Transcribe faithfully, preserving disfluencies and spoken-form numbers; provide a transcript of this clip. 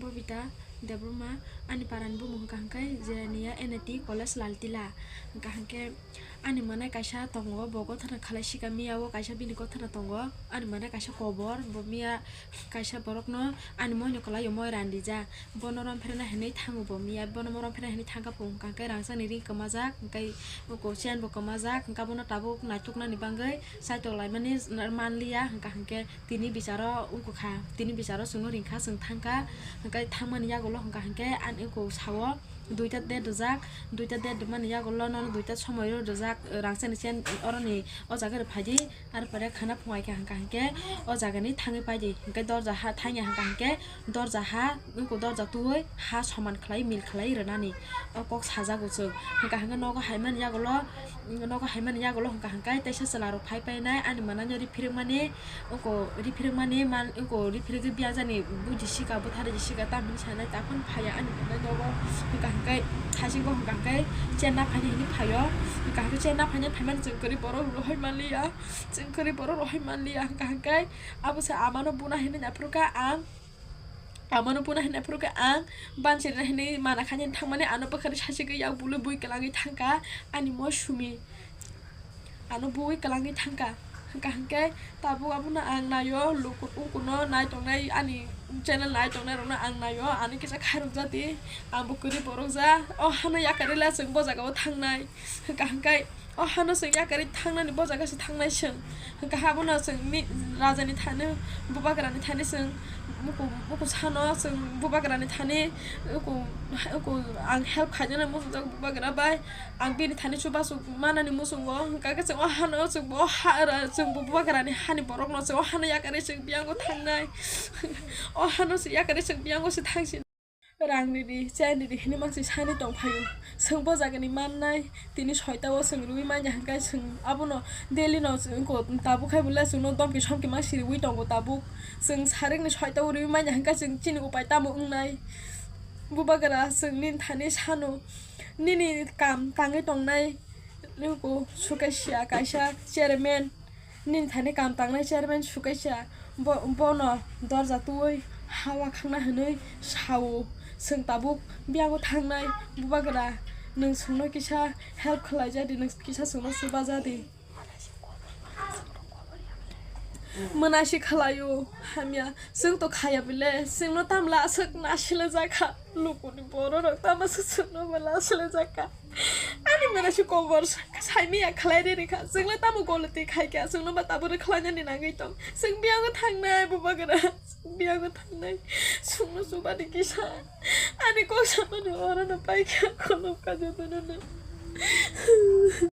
Kobita Debbarma, ani parani bumung hwnkha hwnkhe Jerania N A T College Laltila. Hwnkha hwnkhe ani mwnai kaisa tongo, bo gothana khalai sika miya o, kaisa bini gothana tongo. Ani mwnai kaisa kobor, bo miya kaisa borokno ani moino kwlai o moi randija. Bono rom phirna hinwi thango bo miya, bono rom phirna hinwi thangkha phung hwnkha hwnkhe rangchakni ring kwmajak, hwnkhe uko chain bo kwmajak, hwnkhe abono tabuk naituknani bagwi saitok laimani manliya, hwnkha hwnkhe tini bicharo wngkha, tini bicharo chwngno ringkha, chwng thangkha, hwnkhe thangmani yagulo hwnkha hwnkhe ani uko sao duita date rijak, duita date rwmani yagulo nono duita somoi rw rijak, rangchakni chain oroni o jaga rw phaidi, arpore khana phungai kha hwnkha hwnkhe o jagani thangwi paidi, hwnkhe dorja ha thangya hwnkha hwnkhe dorja ha, uko dorja tubui ha soman khlai mil khlai rwnani o kok sajago chwng. Hwnkha hwnkhe nogo haimani yagulo, nogo haimani yagulo hwnkha hwnkhe teisa chwla rok phai painai ani mwnai no ri phirwkmani, uko ri phirwkmani man, uko ri phirwkgwi biyang jani buji sika bwthari ji sika tamni sanai taphano phaiya ani mwnai nogo. Hwnkha hwnkhe thaisingo hwnkha hwnkhe chenna phaini hinwi phaio. Hwnkha hwnkhe chenna phaini phaimani chwng kwrwi borok rohoi manliya, chwng kwrwi borok rohoi manliya. Hwnkha hwnkhe abo se amano buna hinwi naphuru kha ang. Amano buna hinwi phuru khe ang banchirina hinwi mana khainani thangmani ano bwkhani sachigwi yak bului bui kwlangwi thangkha ani moi sumi. Ano bui kwlangwi thangkha. Hwnkha hwnkhe tabuk abono ang naio, luku-, ukuno nai tongnai ani channel nai tongnai rokno ang naio, ano kisa khairok jadi, ang bo kwrwi borok ja, o hano yakarwi la chwng bo jaga o thangnai. Hwnkha hwnkhe o hano chwng yakarwi thangnani bo jaga se thangnai chwng. Hwnkha abono chwng ni rajani thani, bubagrani thani chwng muku, muku sano chwng bubagrani thani uku, uku ang help khaijana muchungjak bubagra bai. Ang bini thani chubachu manani muchungo. Hwnkha khe chwng o hano chwng bo ha ra, chwng bo bubagrani hani borokno chwng o hano yakarwi chwng biyango thangnai. O hano se yakarwi chwng biyango se thangsin. Rang ridi, chain ridi hinwi mangsi sani tongphaio. Chwng bo jagani mannai, tini soita o chwng rwui manya hwnkhe chwng abono daily no chwng ko tabuk khai bole chwngno domki somki mangsi rwui tongo tabuk. Chwng sarikni soita o rwui manya hwnkhe chwng chini upai tamo wngnai? Bubagra chwng nini thani sano, nini kam tangwi tongnai. Nini ko sukaisa kaisa chairman. Nini thani kam tangnai chairman sukaisa bo, bono dorja tubui hawa khangna hinwi sao. Chwng tabuk biyango thangnai bubagra, nwng chwngno kisa help khlai jadi, nwng kisa chwngno chuba jadi. Mwnasi khlaio hamya, chwng to khaya bile, chwngno tamla aswk nasile jakha, lukuni bororok tamo se chwngno mwnasile jakha. Ani mwnasi kobor saimanya khlai riri kha. Chwngno tamo goloti khai kha. Chwngno ba tabuk rwkhlainani nangwi tong. Chwng biyango thangnai bubagra. Chwng biyango thangnai. Chwngno chubani kisa. Ani kok samani orono pai kha. Kolom kaja dono no.